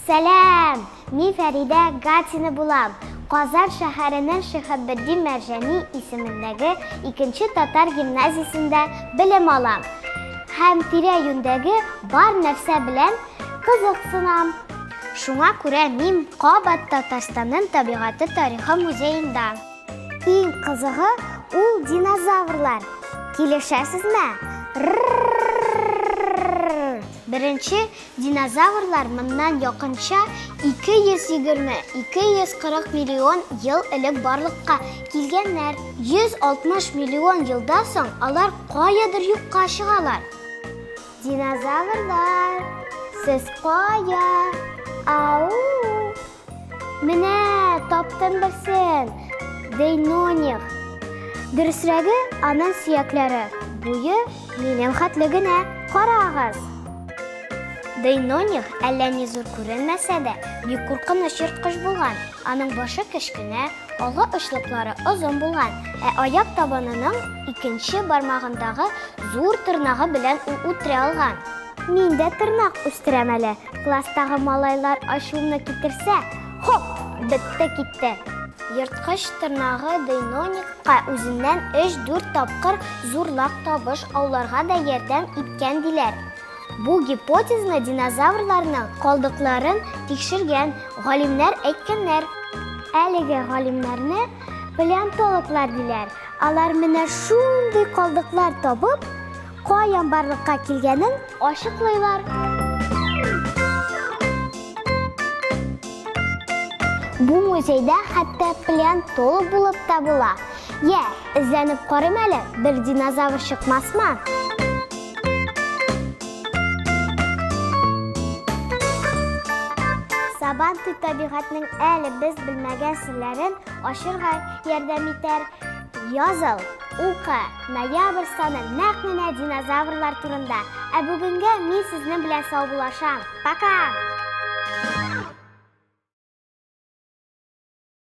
Сәлам! Мин Фәридә Гатина булам. Казан шәһәренең Шиһабетдин Мәрҗани исемендәге икенче татар гимназиясендә белем алам. Һәм тирә-юньдәге бар нәрсә белән кызыксынам. Шуңа күрә мин кабат Татарстанның табигате тарихы музеенда. Иң кызыгы ул динозаврлар. Килешәсезме? Рррррррррр. Беренче динозаврлар моннан якынча 220-240 миллион ел элек барлыкка килгәннәр. 160 миллион елдан соң алар каядыр юкка чыгалар. Динозаврлар, сез кая? Ау! Менә, таптым берсен! Дейноних. Дөресрәге, аның сөякләре. Буе минем хәтле генә. Карагыз! Дейноних әллә ни зур күренмәсә дә, бик куркыныч ерткыч булган. Аның башы кечкенә, алгы очлыклары озын булган, ә аяк табанының икенче бармагындагы зур тырнагы белән ул үтерә алган. Мин дә тырнак үстерәм әле. Класстагы малайлар ачуымны китерсә, хоп, бетте китте. Ерткыч тырнагы Дейноникка үзеннән өч-дүрт тапкыр зурлак табыш ауларга да ярдәм иткән диләр. Бу гипотезны динозаврларның калдыкларын тикшергән галимнәр әйткәннәр. Әлеге галимнәрне палеонтологлар диләр. Алар менә шундый калдыклар табып, каян барлыкка килгәнен ачыклыйлар. Бу музейда хәтта палеонтолог булып та була. Йә, эзләнеп карыйм әле, бер динозавр чыкмасмы? Сабантуй табигатьнең әле без белмәгән серләрен ачырга ярдәм итәр. Языл, укы, ноябрь саны нәкъ менә динозаврлар турында. Ә бүгенгә мин сезнең белән саубуллашам. Пока!